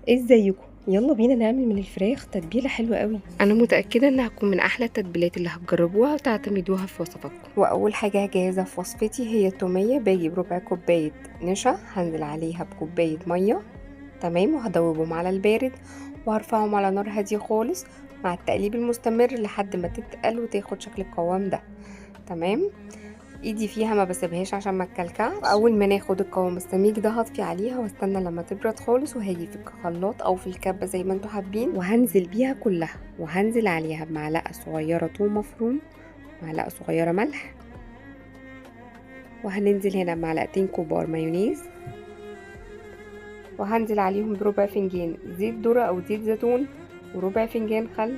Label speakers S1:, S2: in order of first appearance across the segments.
S1: ازيكم؟ يلا بينا نعمل من الفراخ تتبيله حلوة قوي.
S2: انا متاكدة انها هتكون من احلى التتبيلات اللي هتجربوها وتعتمدوها في وصفاتكم.
S1: واول حاجة هجهزها في وصفتي هي التوميه. باجي بربع كوباية نشا، هنزل عليها بكوبايه مية، تمام، وهدوبهم على البارد وهرفعهم على نار هادية خالص مع التقليب المستمر لحد ما تتقل وتاخد شكل القوام ده، تمام. ايدي فيها ما بسيبهاش عشان ما تكلكعش. اول ما ناخد القوام السميك ده هطفي عليها واستنى لما تبرد خالص، وهاجي في الخلاط او في الكبه زي ما انتوا حابين وهنزل بيها كلها، وهنزل عليها بمعلقه صغيرة توم مفروم، معلقه صغيرة ملح، وهننزل هنا بمعلقتين كبار مايونيز، وهنزل عليهم بربع فنجان زيت ذره او زيت زيتون، وربع فنجان خل،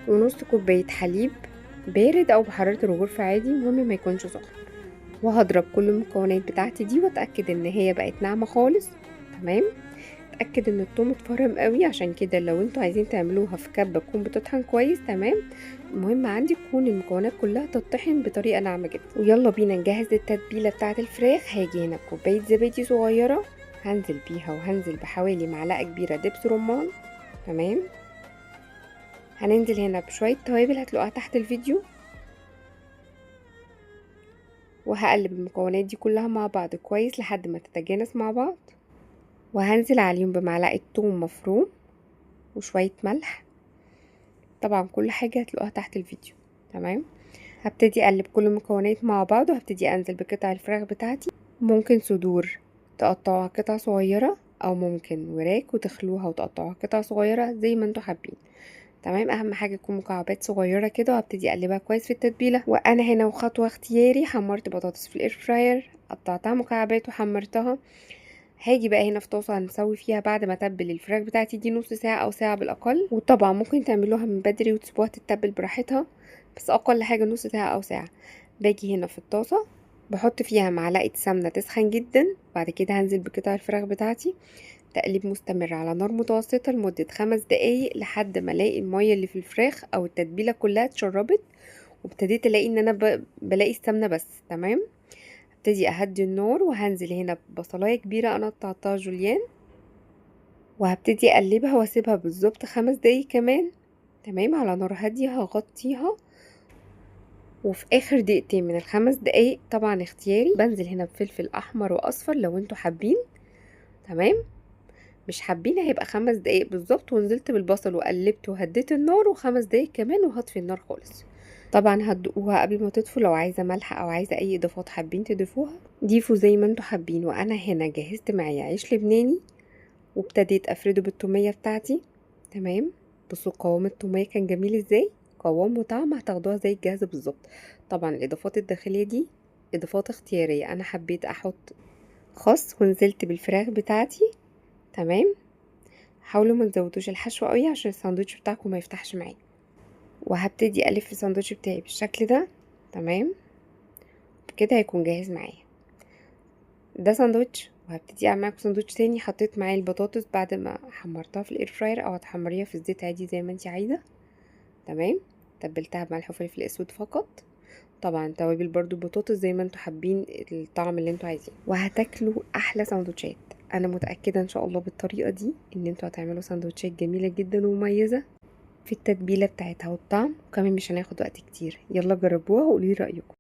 S1: ونص كوباية حليب بارد او بحرارة الغرفة عادي، المهم ما يكونش سخن. وهضرب كل المكونات بتاعتي دي واتاكد ان هي بقت ناعمة خالص، تمام. اتاكد ان التوم اتفرم قوي، عشان كده لو انتوا عايزين تعملوها في كبه تكون بتطحن كويس، تمام. المهم عندي تكون المكونات كلها تطحن بطريقة ناعمة جدا. ويلا بينا نجهز التتبيله بتاعه الفراخ. هاجي هنا بكوبايه زبادي صغيرة هنزل بيها، وهنزل بحوالي معلقه كبيرة دبس رمان، تمام. هننزل هنا بشوية توابل هتلاقوها تحت الفيديو، وهقلب المكونات دي كلها مع بعض كويس لحد ما تتجانس مع بعض. وهنزل عليهم بمعلقه توم مفروم وشوية ملح، طبعا كل حاجة هتلاقوها تحت الفيديو، تمام. هبتدي اقلب كل المكونات مع بعض، وهبتدي انزل بقطع الفراخ بتاعتي. ممكن صدور تقطعوها قطع صغيرة، او ممكن وراك وتخلوها وتقطعوها قطع صغيرة زي ما انتوا حابين، تمام. اهم حاجة تكون مكعبات صغيرة كده. وهبتدي اقلبها كويس في التتبيله. وانا هنا وخطوه اختياري حمرت بطاطس في ال air fryer، قطعتها مكعبات وحمرتها. هاجي بقى هنا في طاسه هنسوي فيها بعد ما اتبل الفراخ بتاعتي دي نص ساعة او ساعة بالاقل، وطبعا ممكن تعملوها من بدري وتسيبوها تتبل براحتها، بس اقل حاجة نص ساعة او ساعة. باجي هنا في الطاسه بحط فيها معلقه سمنه تسخن جدا، بعد كده هنزل بقطع الفراخ بتاعتي. تقليب مستمر على نار متوسطة لمدة 5 دقايق لحد ما الاقي المية اللي في الفراخ او التتبيلة كلها اتشربت، وابتديت الاقي ان انا بلاقي السمنة بس، تمام. هبتدي اهدي النار، وهنزل هنا ببصلاية كبيرة انا قطعتها جوليان، وهبتدي اقلبها واسيبها بالظبط 5 دقايق كمان، تمام، على نار هادية. هغطيها، وفي اخر دقيقتين من ال5 دقايق طبعا اختياري بنزل هنا بفلفل احمر واصفر لو انتوا حابين، تمام. مش حابين هيبقى 5 دقايق بالظبط. ونزلت بالبصل وقلبت وهديت النار، و5 دقايق كمان وهطفي النار خالص. طبعا هتدوقوها قبل ما تطفوا، لو عايزه ملح او عايزه اي اضافات حابين تضيفوها ضيفوا زي ما انتوا حابين. وانا هنا جهزت معايا عيش لبناني وابتديت افرده بالتوميه بتاعتي، تمام. بصوا قوام التوميه كان جميل ازاي، قوام وطعم هتاخدوها زي الجاهزة بالظبط. طبعا الاضافات الداخلية دي اضافات اختيارية، انا حبيت احط خس ونزلت بالفراخ بتاعتي، تمام. حاولوا ما تزودوش الحشو قوي عشان الساندوتش بتاعكم ما يفتحش معايا. وهبتدي الف الساندوتش بتاعي بالشكل ده، تمام. كده هيكون جاهز معايا ده ساندوتش. وهبتدي اعمل معاكم ساندوتش تاني. حطيت معايا البطاطس بعد ما حمرتها في ال air fryer، او هتحمريها في الزيت عادي زي ما انتي عايزه، تمام. تبلتها بملح وفلفل اسود فقط، طبعا توابل برضو البطاطس زي ما انتوا حابين الطعم اللي انتوا عايزينه. وهتاكلوا احلى ساندوتشات، انا متاكدة ان شاء الله بالطريقة دي ان انتوا هتعملوا ساندوتشات جميلة جدا ومميزة في التتبيله بتاعتها والطعم، وكمان مش هناخد وقت كتير. يلا جربوها وقولي رايكم.